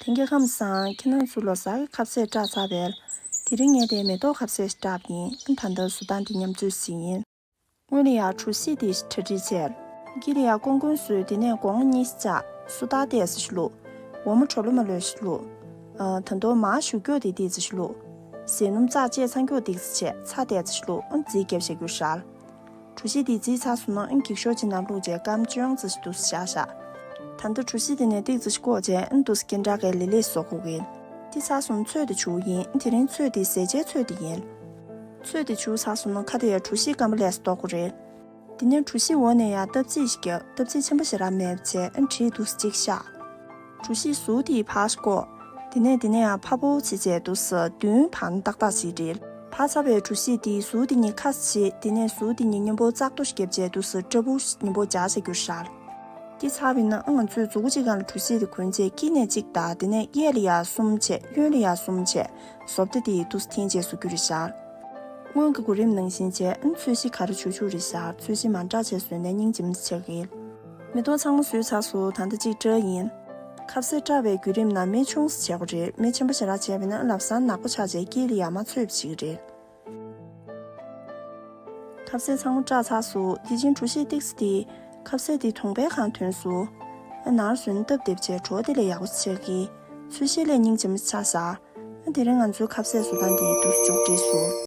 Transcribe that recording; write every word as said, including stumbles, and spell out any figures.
དེང་གི་ཁམས་བཟང་། ཁྱེད་རང་ཚོ་ལོ་གསར་གྱི་ཁ་ཟས་བཀྲ་ཚར་བས། དེ་རིང་ངས་དེ་མེ་ཏོག་ཁ་ཟས་ཤིག་བཀྲ་བ་ཡིན། ཨ་ད་ལྟ་བཟོ་སྟངས་དེ་མཉམ་སྤྱོད་ཞིག་ཡིན། སྔོན་ལ་ཡ་གྲོ་ཞིབ་དེ་གྲ་སྒྲིག་བྱས། དཀྱིལ་ལ་ཡ་ཀོང་ཀོང་བཟོས། དེ་ནས་སྒོང་ང་གཉིས་ཤིག་བཅག་སོ་ད་ཏོག་ཙམ་ཞིག་བླུགས། འོ་མ་དྲོ་ལོ་མ་ལོས་ཤིག་བླུགས། ཨ་ད་དུང་མར་བཞུ་སྐྱོག་དེ་ཏོག་ཙམ་ཞིག་བླུགས། ཟས་སྣུམ་བཙག་བཅད་ཚང་སྐྱོག་ཏོག་ཙམ་བྱས། ཚྭ་ཏོག་ཙམ་ཞིག་བླུགས། ཨ་རྫིས་བརྒྱབ་བཞག་རྒྱུ་རེད་ཤག་གྲོ་ཞིབ་དེ་རྫིས་ཚར་སོང་ན་ཨ་འགྱིག་ཤོག་ཅིག་ནང་བླུགས་བྱས་སྐམ་ཅུང་ཙམ་ཞིག་ཏོག་ཙམ་བཞག་བཞག་ད་ལྟ་གྲོ་ཞིབ་དེ་ནས་ཏོག་ཙམ་ཞིག་བཀོག་བྱས་ཨ་ཏོག་ཙམ་གྱེན་དྲགས་ཀྱིས་ལི་ལི་བཟོ་དགོས་ཀྱི་ཡིན། དེ་ཚར་སོང་ཚོད་དེ་བྱུག་ཡིན། དེ་རིང་ཚོད་དེ་ཟས་བཅད་ཚོད་དེ་ཡིན། ཚོད་དེ་བྱུག་ཚར་སོང་ན་ཁ་དེ་ཡ་གྲོ་ཞིབ་སྐམ་པ་ལས་ལྡོག་དགོས་རེད། དེ་ནས་གྲོ་ཞིབ་འོག་ནས་ཡ་སྟབས་ཚིགས་ཤིག་བརྒྱབ། སྟབས་ཚིགས་ཆེན་པོ་ཞེ་དྲག་མེད་པ་བྱས་ཨ་གྲི་ཏོག་ཙམ་གཅིག་བཞག་གྲོ་ཞིབ་ཟུར་དེ་ཕར་བཀོག་དེ་ནས་དེ་ནས་ཡང་ཕར་བོ་བྱས་བྱས་ཏོག་ཙམ་མདུན་བར་ན་ཏག་ཏག་ཞིག་རེད། ཕར་ཚར་བའི་གྲོ་ཞིབ་དེ་ཟུར་དེ་གཉིས་ཁ་བྱེད། དེ་ནས་ཟུར་དེ་གཉིས་མཉམ་པོ་བཙག་འཐུ་ཞིག་བརྒྱབ་བྱས་ཏོག་ཙམ་སྐྲ་སྦུར་མཉམ་པོ་སྦྱར་བྱ་རྒྱུ་རེད་ཤག་དེ་ཚར་བ་ཡིན་ན་ཨ་ང་ཚོས་མཛུབ་གུ་གཅིག་སྒང་ལ་གྲོ་ཞིབ་དེ་གོན་བྱས་དཀྱིལ་ནས་གཅིག་བདག་དེ་ནས་གཡས་ལ་ཡ་གསུམ་བྱས། གཡོན་ལ་ཡ་གསུམ་བྱས། བཟོ་ལྟ་དེ་ཏོག་ཙམ་འཐེན་བྱས་བཟོ་རྒྱུ་རེད་ཤག་སྔོན་གྱི་གོ་རིམ་ནང་བཞིན་བྱས་ཨ་ཚོས་གཞི་ག་རེ་བྱུག་བྱུག་རེད་ཤག་ཚོས་གཞི་མ་འདྲ་བྱས་བཟོས་ནས་སྙིང་རྗེ་མོ་ཆགས་ཀྱི་ཡིན། མེ་ཏོག་ཚང་མ་བཟོས་ཚར་སོང་། ད་ལྟ་གཅིག་བཀྲ་ཡིན། ཁ་ཟས་བཀྲ་བའི་བརྒྱུད་རིམ་ནང་མེ་ཆུང་ཙམ་བྱེད་དགོས་རེད། མེ་ཆེན་པོ་ཞེ་དྲག་བྱས་པ་ཡིན་ན་ལམ་སང་ནག་པོ་ཆགས་བྱས་དཀྱིལ་ལ་ཡ་མར་ཚོས་པ་བྱེད་ཀྱི་རེད། ཁ་ཟས་ཚང་མ་བཀྲ་ཚར་སོང་། དེ་བཞིན་གྲོ་ཞིབ་ཏོག་ཙམ་དེ་ཁ་ཟས་དེ་དོང་པའི་སྒང་ཐོན་སོང་། ཨ་ནར་སོན་སྟབས་བདེ་བྱས་བྲོ་བ་དེ་ལས་ཡག་པོ་ཆགས་ཀྱི། ཚོས་གཞི་ལས་སྙིང་རྗེ་མོ་ཆགས་ཤག་ཨ་དེ་རིང་ང་ཚོའི་ཁ་ཟས་བཟོ་སྟངས་དེ་ཏོག་ཙམ་མཇུག་སྒྲིལ་སོང་།